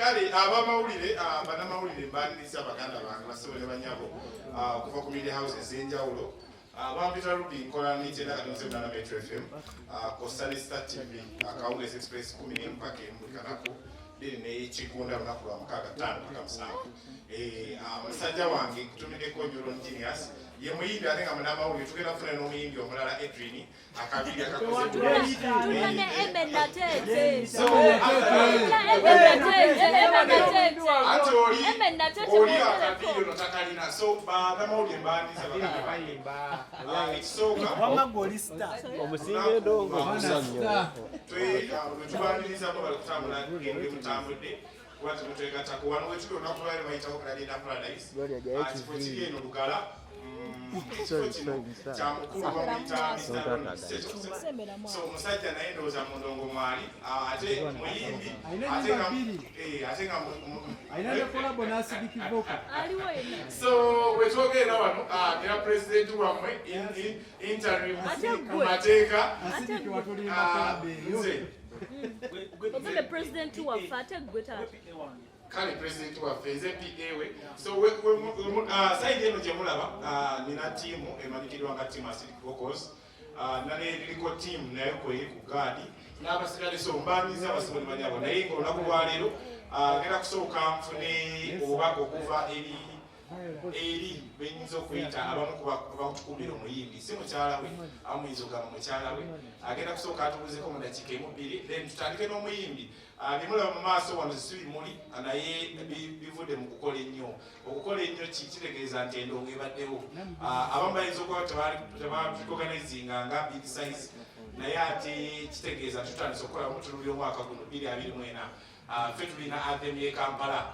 Kale abamawulire, banamawulire, mbaniriza baganda bange, basebo ne banyabo, okuva ku media house ez'enjawulo. Bampita Ruby, nkola 98 Metro FM, Costa ne Star TV, Akawungeezi Express 11 paka 1 buli kanaku, then nekigunda lunaku lwa mukaaga 5 paka 7. Musajja wange nkutumiddeko Neuron Genius, ye muyimbi ate nga munamawulire. Tugenda kufuna n'omuyimbi omulala Edwin akabiri akakoze. Tulina ne Embe Nateete. So, Tulina Embe Nateete, Embe Nateete. ate oli Embe Nateete oli mwongereko. akabiri ono takalina. So banamawulire mbandiza baganda bange. Ekisooka Wamma gwe oli star. Omusinga endongo nnyo. Lwetubanirizamu bali kutambula gende mutambudde kuba temutwegattako wano wetuli olunaku lwali bayitako Gradina Paradise. Kifo kiri eno Lugala. Ekifo kino kya mukulu bamuyita Mr. Ronnie Seto. So omusajja naye ndowooza mu ndongo mwali. Ate muyimbi Alina ate nga ennyimba bbiri. Ate nga Alina ne collabo n'Acidic Vokoz. Aliwo yenna. So wetwogerera wano, nina pulezidenti wammwe interim Ate mu gwe. mateeka. Acidic watulimba collabo eyo. Nze Ogambe pulezidenti waffe, ate gwe taata. Kale pulezidenti waffe nze PA we. So side eno gye mulaba, nina tiimu emanyikiddwa nga tiimu Acidic Vocals. Nane ririko tiimu nayo kweri ku gaadi n'abasigale. So mbanyiza abasibo ne banyabo, naye nga olunaku lwaleero ngenda kusooka nfune obubaka okuva eri benyinza okuyita abamu ku bakutukumbira omuyimbi, si mukyala we, amuyinza okugamba mukyala we. Agenda kusooka atubuuzeko mu dakiika emu bbiri, then tutandike n'omuyimbi. Bimulaba mu maaso wano si bimuli, naye bivudde mu kukola ennyo. Okukola ennyo kitegeeza nti endongo ebaddewo. Abamu bayinza okuba tebatuorganizinga nga big size, naye ate kitegeeza tutandise okukola. Mutunulira omwaka guno 2024, ffe tulina anthem y'e Kampala.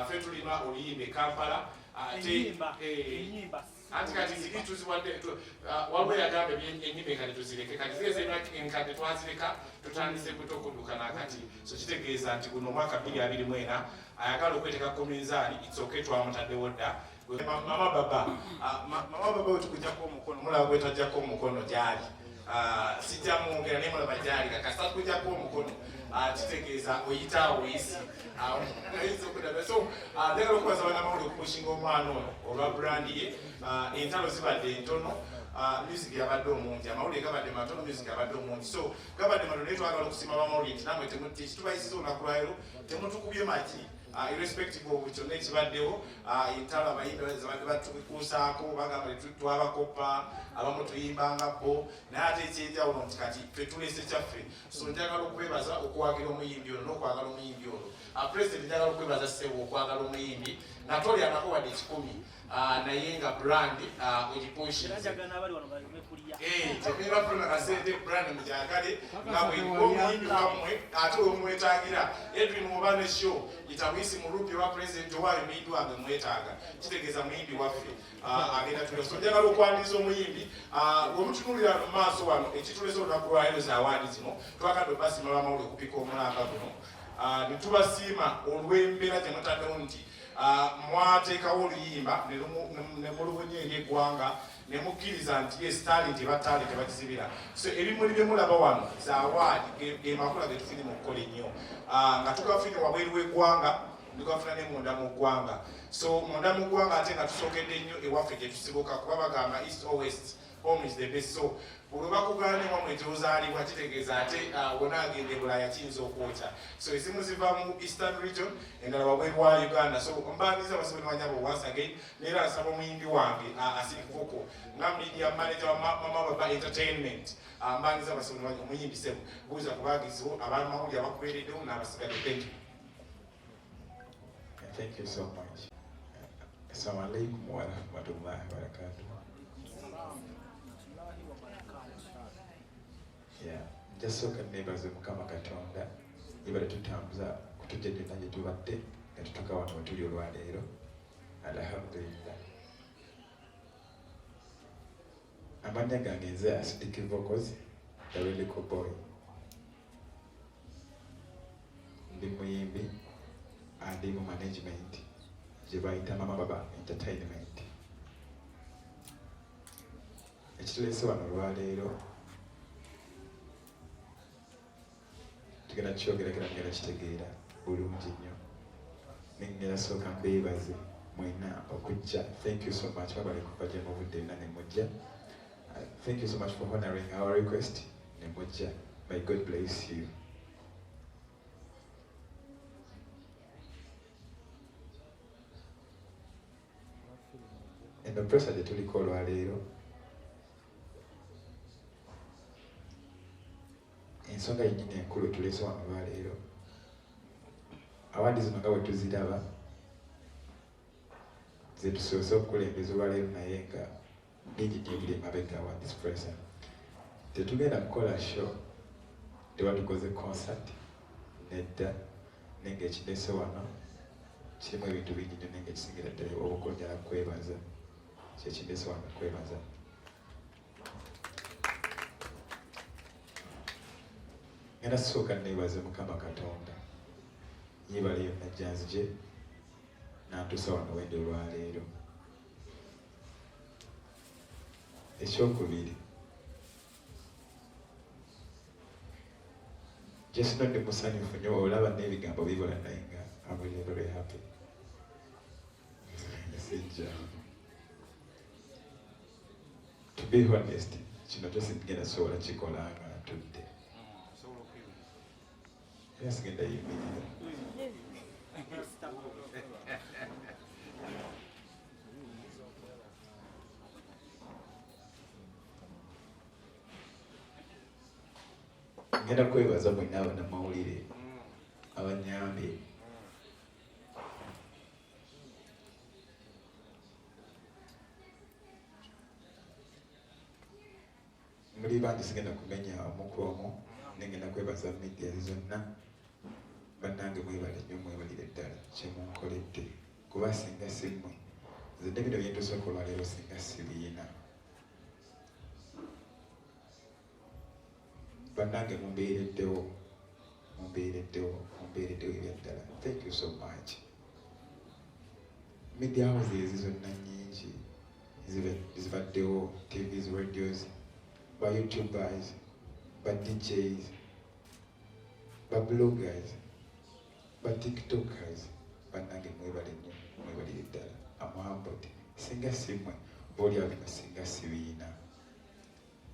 Ffe tulina oluyimba e Kampala ate Ennyimba. Eh, Ennyimba. anti kati ziri tuziwadde waliwo yagamba ennyimba enkadde tuzireke. Kati ziri enkadde twazireka, tutandise buto okudduka nakati. So kitegeeza nti guno omwaka 2024 ayagala okweteeka ku minzaani, it's okay, twamutaddewo dda. Mama Baba, Mama Baba wetukujjako omukono, mulaba gwetajjako omukono gyali. Sijja mwongera, naye mulaba gyali. Kakasa tukujjako omukono, kitegeeza oyita awo oyisi. Oyinza okudaba. So njagala okubaza bannamawulire okupushinga omwana ono olwa brand ye. Entalo zibadde ntono, music yabadde omungi, amawulire gabadde matono, music yabadde omungi. So gabadde matono, naye twagala okusiima bamawulire nti namwe tekitubayisiza olunaku lwaleero temutukubye maki. Irrespective of kyonna ekibaddewo, entalo abayimbi zabadde batukuusaako, bagamba twabakopa, abamu tuyimbanga bo, naye ate ekyenjawulo nti kati ffe tulese kyaffe. So njagala okwebaza okuwagira omuyimbi ono n'okwagala omuyimbi ono. President, njagala okwebaza ssebo okwagala omuyimbi nga tolyanako wadde 100, naye nga brand Era ogipushinze. Njagala n'abali wano baleme kulya. Temulina kufuna kasente, brand mugyagale nga bwe omuyimbi wammwe ate wemwetagira. Edwin, oba ne show itabwisi mu rupi wa president waayo, muyimbi wange mwetaaga, kitegeeza muyimbi waffe. Agenda tula. So njagala okwaniriza omuyimbi. Wemutunuulira mu maaso wano, ekitulese olunaku lwaleero za award zino. Twagadde obasiima bamawulire okupika omulanga guno. Ne tubasiima olw'embeera gye mutaddewo nti mwateekawo oluyimba ne mulubunya eri eggwanga ne mukkiriza nti yes, talent eba talent, tebakizibira. So ebimuli bye mulaba wano za award, ge makula ge tufunye mu kukola ennyo. Nga tugafunye wabweru w'eggwanga, tugafuna ne munda mu ggwanga. So munda mu ggwanga ate nga tusookedde nnyo ewaffe gye tusibuka, kuba bagamba east or west, home is the best. So buli bakugaana ewamwe gy'ozaalibwa, kitegeeza ate wona agenda e Bulaaya kiyinza okwokya. So ezimu ziva mu Eastern Region, endala wabweru wa Uganda. So mbaniriza basebo ne banyabo once again, neera nsaba omuyimbi wange Acidic Vokoz nga media manager wa Mama Baba Entertainment. Mbaniriza basebo ne banyabo, omuyimbi sebo buuza ku bagiziwo abamawulire abakubeereddewo n'abasigadde. Thank you. Thank you so much. Assalamu alaikum wa rahmatullahi wa barakatuh. Yeah, njasooka neebaze Mukama Katonda yebale tutambuza kutujja gyonna gye tubadde nga tutuuka wano we tuli olwaleero. Alhamdulillah. Amannya gange nze Acidic Vokoz, the Lyrical Boy. Ndi muyimbi, ndi mu management gye bayita Mama Baba Entertainment. Ekituleese wano olwaleero tugenda kukyogerekera, mugenda kitegeera. Bulungi nnyo. Nengera sooka mbeebaze mwena okujja. Thank you so much. Mwebale kuva gye muvudde yonna ne mujja. Thank you so much for honoring our request ne mujja. May God bless you. Eno pressure gye tuliko olwaleero, ensonga yennyini enkulu etuleese wano olwaleero, award zino nga bwe tuziraba zetusoose okukulembeza olwaleero, naye nga bingi nnyo ebiri emabega wa this pressure. Tetugenda kukola show, teba tukoze concert nedda, naye nga ekindeese wano kirimu ebintu bingi nnyo, naye nga ekisingira ddala obukulu njala kwebaza, kyekindeese wano kwebaza. Ngenda sooka neebaze Mukama Katonda, yeebale yonna gyanzije nantuusa wano wendi olwaleero. Ekyokubiri, just know ndi musanyufu nnyo, olaba n'ebigambo bibula, naye nga I'm really very happy. Sijja, to be honest, kino kyo sigenda sobola kikola nga ntudde, era sigenda yimirira. Ngenda kwebaza mwenna abannamawulire abanyambye. Muli bangi, sigenda kumenya omu ku omu, nengenda kwebaza media zonna. Bannange mwebale nnyo, mwebalire ddala kyemunkoledde, kuba singa si mmwe, nze ne bino byentuuse olwaleero singa sibiyina. Bannange mumbeereddewo, mumbeereddewo, mumbeereddewo ebyaddala. Thank you so much. Media house ezi zonna nnyingi zibaddewo, TVs, radios, ba YouTubers, ba DJs, ba bloggers, ba TikTokers, bannange mwebale nnyo, mwebalire ddala. Am humbled. Singa si mmwe, boolyawo bino singa sibiina.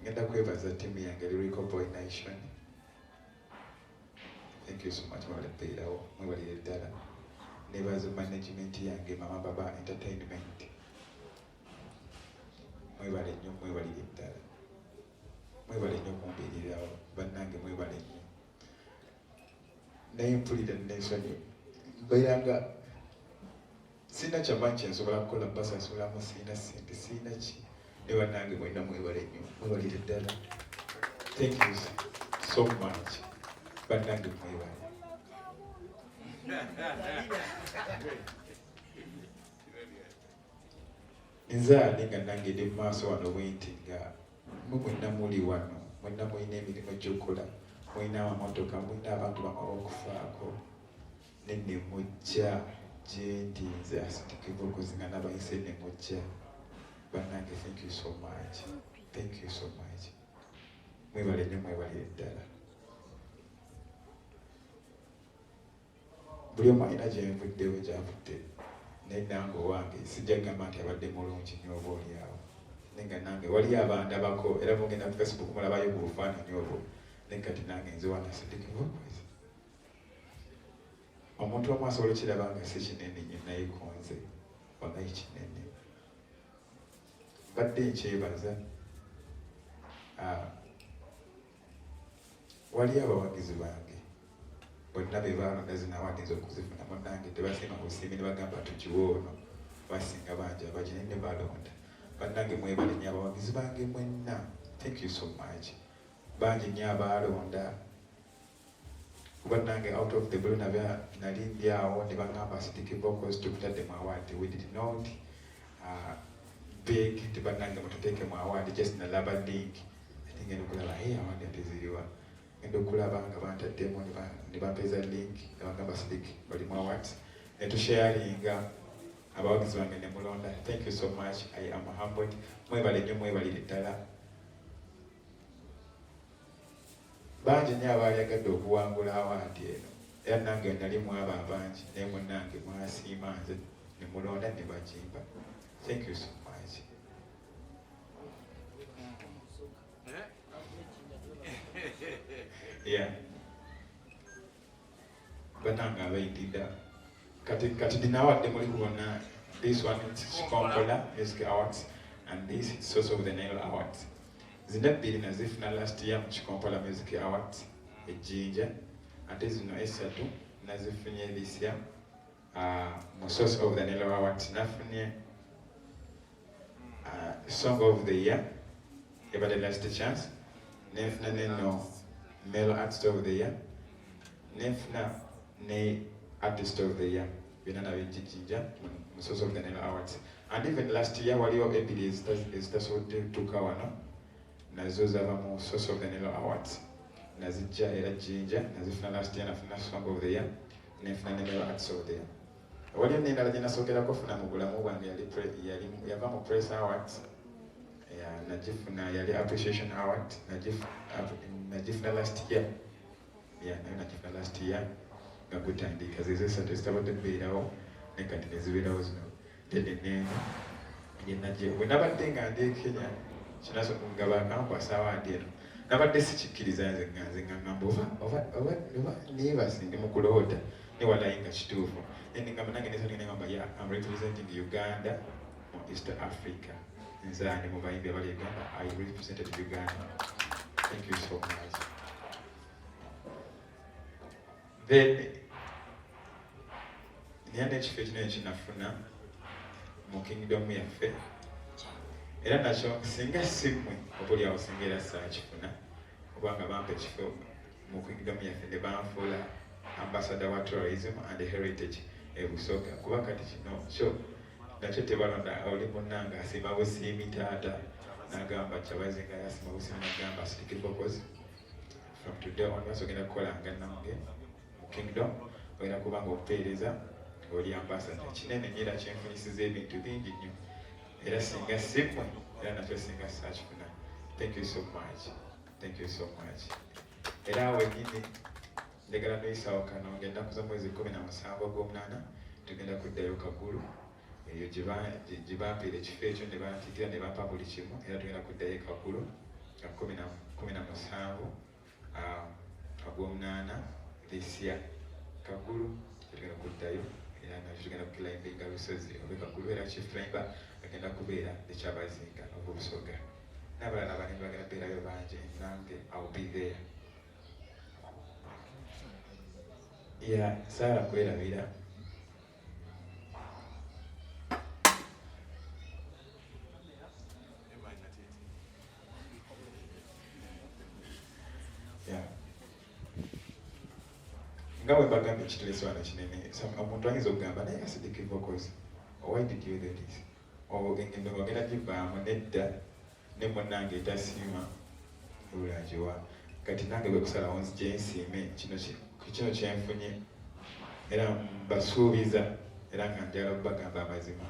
Ngenda kwebaza ttiimu yange Lyrical Boy Nation. Thank you so much, mwebale mbeerawo, mwebalire ddala. Nebaza management yange, Mama Baba Entertainment, mwebale nnyo, mwebalire ddala, mwebale nnyo okumbeererawo. Bannange mwebale nnyo. Naye mpulira nensonyi, mbeera nga sirina kyamaanyi kyensobola kukola basasulamu, sirina ssente, sirina ki, ne bannange mwenna mwebale nnyo, mwebalire ddala. Thank you so much, bannange mwebale. Nze ani nga nange ndi mu maaso wano bwenti, nga mwe mwenna muli wano, mwenna mulina emirimu gy'okukola, mulina amamotoka, mulina abantu bamwe abokufaako, ne nemujja gyendi nze Acidic Vocals nga nabayise nemujja. Bannange thank you so much, thank you so much, mwebale nnyo, mwebalire ddala. Buli omu alina gyenvuddewo gyavudde, naye nange owange sijja kugamba nti abadde mulungi nnyo oba oliawo, naye nga nange waliyo abandabako, era mugenda ku Facebook mulabayo ku bufaananyi obwo, naye kati nange nze wano Acidic Vocals. Omuntu omu asobola okiraba nga si kinene nnyo, naye ku nze wallahi kinene. Mbadde nkyebaza. Waliyo abawagizi bange bonna be balonda zino award okuzifuna. Munnange tebasiima busiimi ne bagamba tugiwe ono, basinga bangi abagine ne balonda. Bannange mwebale nnyo abawagizi bange mwenna, thank you so much. Bangi nnyo abaalonda, kuba nange out of the blue nabya nali ndi awo ne bagamba Acidic Vocals tukutadde mu award. We did not beg nti bannange mututeeke mu award, just nalaba link ate ngenda okulaba, hey, award ate ziriwa? Ngenda okulaba nga bantaddemu ne bampeeza link ne bagamba Acidic bali mu awards, ne tusharinga abawagizi bange ne mulonda. Thank you so much, I am humbled. Mwebale nnyo, mwebalire ddala. Bangi nnyo abaali agadde okuwangula award eno. Era nange nali mwaba abangi, naye munnange mwasiima nze ne mulonda ne bagimba. Thank you so much. Yeah. Banange abayitidda kati ndinawadde muli kubona. This one is Chikompola Music Awards and this is Source of the Nile Awards. Zino ebbiri nazifuna last year mu Chikompola Music Awards e Jinja, ate zino esatu nazifunye this year mu Source of the Nile Awards. Nafunye Song of the Year ebadde Last Chance, nenfuna neno Male Artist of the Year, nenfuna ne Artist of the Year. Byonna nabijjijja mu Source of the Nile Awards. And even last year waliwo ebiri ezitasobodde kutuuka wano, nazo zava mu Source of the Nile Awards, nazijja era Jinja nazifuna last year. Nafuna Song of the Year, nenfuna ne Male Artist of the Year. Waliyo n'endala gye nasookerako funa mu bulamu bwange, yava mu Press Awards. Yeah, nagifuna, yali Appreciation Award, nagifuna last year. Yeah, nayo nagifuna last year nga gutandika. Zezo esatu ezitabadde kubeerawo, ne kati nezibeerawo zino. Then neno gyenaje bwe nabadde nga ndi e Kenya, kinaso nga bakankwasa award eno, nabadde sikikkiriza nze, nga nze nga ngamba oba neebase, ndi mu kuloota, ne walayi nga kituufu. Then ngamba nange nesonga nengamba, yeah, I'm representing Uganda mu East Africa. Nze ani mu bayimbi abali Uganda, I represented Uganda. Thank you so much. Then naye n'ekifo ekinene kinafuna mu kingdom yaffe, era nakyo singa simmwe oba singa era saakifuna, kubanga bampa ekifo mu kingdom yaffe ne banfuula ambassador wa tourism and heritage e Busoga. Kuba kati kino kyo nakyo tebalonda, oli munnange asiima busiimi, taata n'agamba Kyabazinga yasiima busiimi n'agamba, "Acidic Vocals, from today onwards ogenda kukola nga nange mu kingdom, ogenda kuba nga okupeereza oli ambassador." Kinene nnyo era kyenfunyisiza ebintu bingi nnyo, era singa simmwe era nakyo singa saakifuna. Thank you so much, thank you so much. Era awo wennyini njagala noyisawo kano, ng'ennaku z'omwezi 17 ogw'omunaana tugenda kuddayo Kagulu, eyo gye bampiira ekifo ekyo ne bantiikira ne bampa buli kimu. Era tugenda kuddayo e Kagulu nga 17 ogw'omunaana this year. Kagulu tugenda kuddayo, era nakyo tugenda kuclimbinga lusozi obe Kagulu, era chief climber agenda kubeera ekyabazinga ogw'Obusoga n'abalala banene bagenda kubeerayo bangi. Nange I will be there. Yeah, saala kwerabira. Yeah. Nga bwe mbagambye, ekituleese wano kinene. Omuntu ayinza okugamba, "Naye Acidic Vocals, why did you do this? Engendo ogenda givaamu?" Nedda, ne munnange etasiima bulagiwa. Kati nange bwe kusalawo nzije nsiime kino kyenfunye, era mbasuubiza, era nga njagala okubagamba amazima,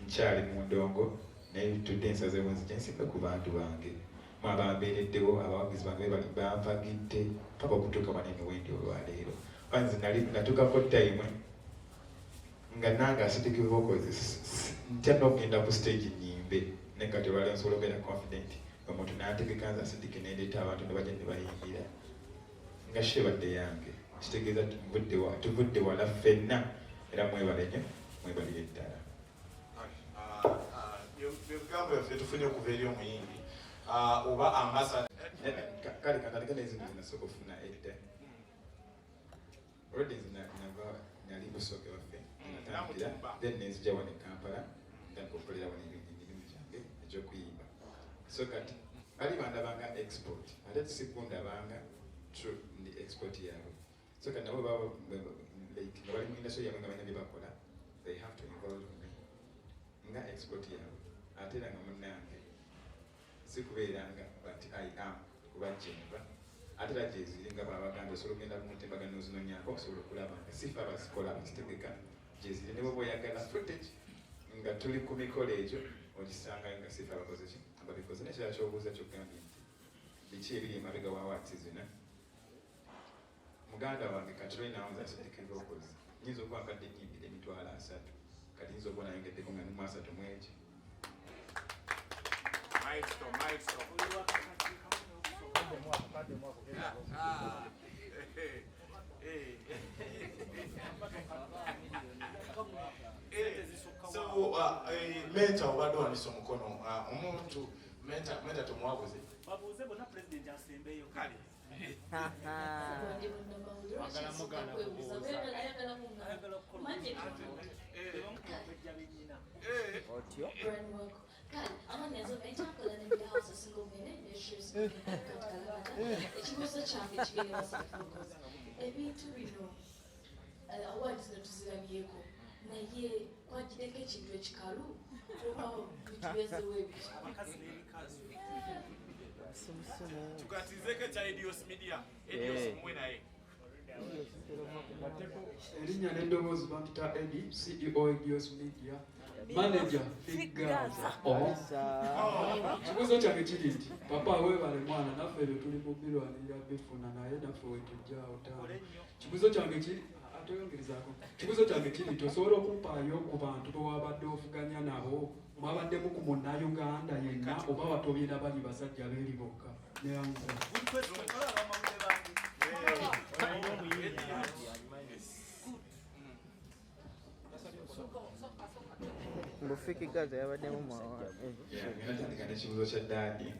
nkyali mu ndongo, naye tudde nsazeewo nzije nsiime ku bantu bange mwabambeereddewo, abawagizi bange bali bampagidde paka okutuuka wano eno wendi olwaleero. Nze nali natuukako time nga nange Acidic Vocals ntya n'okugenda ku stage nyimbe, naye kati olwaleero nsobola okubeera confident, omuntu n'antegeka nze Acidic nendeeta abantu ne bajja ne bayimbira nga shebadde yange. Kitegeeza tuvudde wala ffenna, era mwebale nnyo, mwebalire ddala. Ebigambo byaffe tufunye okuva eri omuyimbi oba ambassador. Kale katandike n'ezintu zenasooka okufuna edda. Already nze nava nali Busoga waffe natandikira, then nenzija wano e Kampala, ntandika okukolera wano emirimu gyange egy'okuyimba. So kati bali bandabanga export, ate sikundabanga true ndi export yaabwe. So kati nabo baba like nga bali mu industry yaabwe, nga balina bye bakola, they have to involve me nga export yaabwe. Ate era nga munnange sikubeeranga, but I am kuba gyenva, ate era gyeziri nga babagambye, osobola okugenda ku mutimbagano ozinonyako, osobola okulaba nga sifa abazikola abazitegeka, gyeziri. Ne bwoba oyagala footage nga tuli ku mikolo egyo, ogisangayo nga sifa abakoze ki ababikoze. Nekirala kyobuuza kyogambye nti biki ebiri emabega wa awards zino. Muganda wange kati right now nze Acidic Vocals nyinza okuba mbadde nyimbira 30,000, kati nyinza okuba nayongeddeko nga ndimu 30 mu eki. Milestone, milestone. So mentor obadde owanise omukono, omuntu mentor tumuwabuze. Babuuze bonna president asembeyo. Kale. Otyo. Ekibuuzo kyange kigenda ebintu bino awards zino tuzirabyeko, naye kwagireko ekintu ekikalu oba bitubezewo ebyo. Tukatizeko ekya Edios Media. Edios mwe naye. Erinnya n'eddoboozi bampita Eddie, CEO Edios Media, manager Fik Gaza. Ekibuuzo kyange kiri nti papa weebale mwana, naffe ebyo tuli mu birwanirira bifuna, naye naffe wetujjaawo taano. Ekibuuzo kyange kiri atoyongerezaako. Ekibuuzo kyange kiri nti osobola okumpaayo ku bantu be wabadde ovuganya nabo, mwabaddemu ku munnayuganda yenna oba watobye na bali basajja beeri bokka? Neyanza. Mbu Fik Gaza yabaddemu mwawa. Natandika n'ekibuuzo kya Daddy.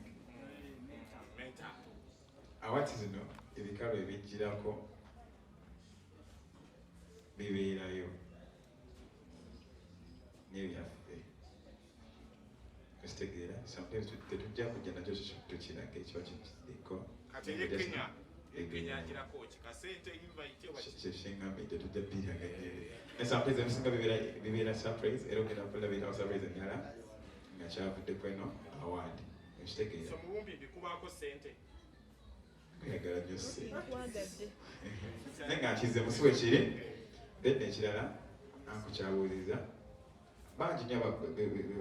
Awards zino ebikalu ebijjirako bibeerayo n'ebyaffe. Okitegeera, sometimes tetujja kujja nakyo tukiraga ekiba kiddeko. Kati eye Kenya, Kenya agirako ki? Kasente invite oba ki? Kyekiŋŋambye tetujja bbiraga ne sometimes ebisinga bibeera surprise, era ogenda kulabirawo surprise endala nga kyavuddeko eno award. Okitegeera. So mubumbi bikubaako ssente. Oyagala nnyo ssente. Naye nga nkize musi we kiri. Then ekirala ankukyabuuliza bangi nnyo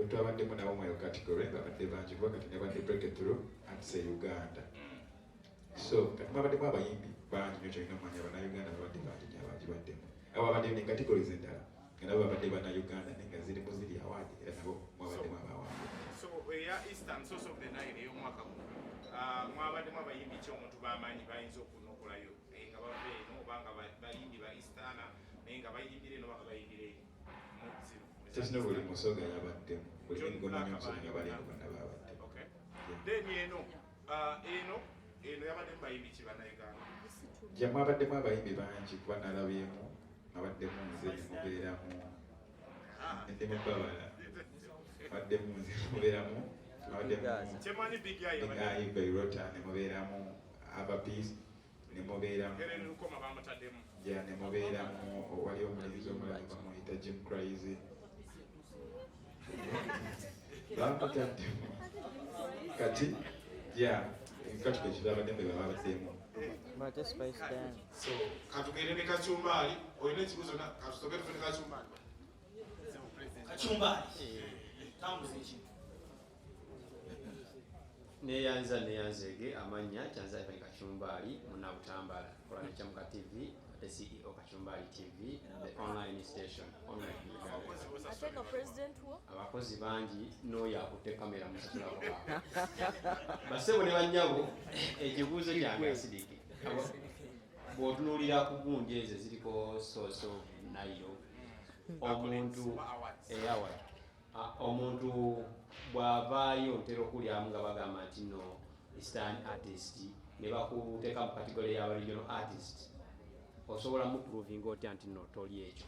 twabaddemu nabo mu eyo category, babadde bangi kuba kati nabadde breakthrough artist e Uganda. So kati mwabaddemu abayimbi bangi nnyo, kyolina omanya bannayuganda babadde bangi nnyo abagibaddemu. Abo babadde ne categories endala nga nabo babadde bannayuganda naye nga zirimu ziri award, era nabo mwabaddemu abaward. So eya Eastern Source of the Nile ey'omwaka guno, mwabaddemu abayimbi ki omuntu bamanyi bayinza okunokolayo nga bava eno oba nga bayimbi ba Eastern naye nga bayimbira eno oba nga bayimbira eno mu zino? Tekino buli musoga yabaddemu, buli ngoma nnyo omusoga nga bali eno bonna babaddemu. Okay. Then eno eno yabaddemu bayimbi ki bannayuganda? Ja mwabaddemu abayimbi bangi kuba nalabyemu, mwabaddemu nze ne mubeeramu, ndi mubabala. Mwabaddemu nze ne mubeeramu, mwabaddemu Kyemanyi Big Eye Big yabadde. Eye, Bairota ne mubeeramu, Ava Peace ne mubeeramu. Helen Lukoma bamutaddemu. Ja ne mubeeramu, wali omulenzi omulala bamuyita Jim Crazy. Bamutaddemu. Kati ja kati kye babaddemu be babaddemu. Bate Spice Diana. So katugende ne Kachumbali, olina ekibuuzo na katusooke tufune Kachumbali. Kachumbali. Tambuza ekintu. Neyanza neyanzege amannya Kyanza Ivan Kachumbali munnabutambala, kola ne Kyamuka TV, ate CEO Kachumbali TV, the online station, online in Uganda. Ate nga president wo? Abakozi bangi n'oyo akutte kamera musasulako. Bassebo ne bannyabo, ekibuuzo kyange Acidic. Bw'otunuulira ku gundi ezo eziriko Source of Nile, omuntu award. Omuntu bw'avaayo ntera okulyamu nga bagamba nti no Eastern artist ne bakuteeka mu category y'aba regional artist, osobola muprovinga otya nti no toli ekyo?